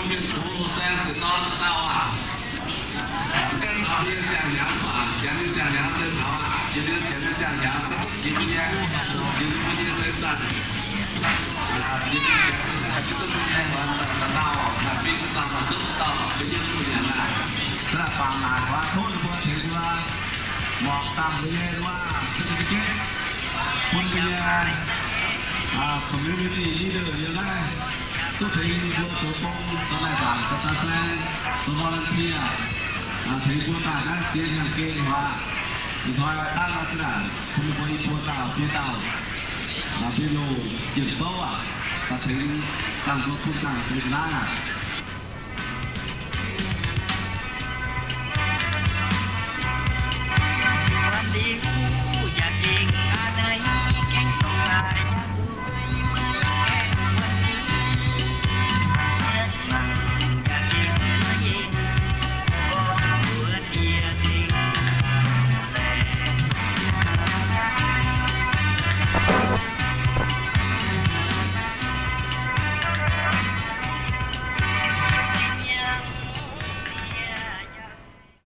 Mienh kungx saeng se dorn dauh aac. Mv gaengh taux mbuo nyei siang-hnyangx baac, janx nyei siang-hnyangx se taux aqv. Jiex liuz janx nyei siang-hnyangx, mbuo duqv jiex mbuo nyei, jiex liuz mbuo nyei se zanc, jiex liuz janx se zanc, mbuo duqv mbuo nyei dauh dauh, naaic fingx dauh, naaic sopv dauh, mbuo yiem mbuo nyanc naaic. Da'naaiv bangc naaic waac tov ninh mbuo tengx mbuo morc dangh mbuo nyei waac certificate bun mbuo nyei community leader yiem naaiv, duqv tengx mbuo zoux gong, da'naaiv bangc da'daaih saeng, zoux volunteer, tengx mbuo daaih naaiv ziex hnyangx geh waac. Ih hnoi dangv naaiv se naaic bun ninh mbuo i buo dauh, biei dauh, biei loz jienv bouv aac, daaih tengx dangh mbuo bun dangh deix ga'naaiv aac.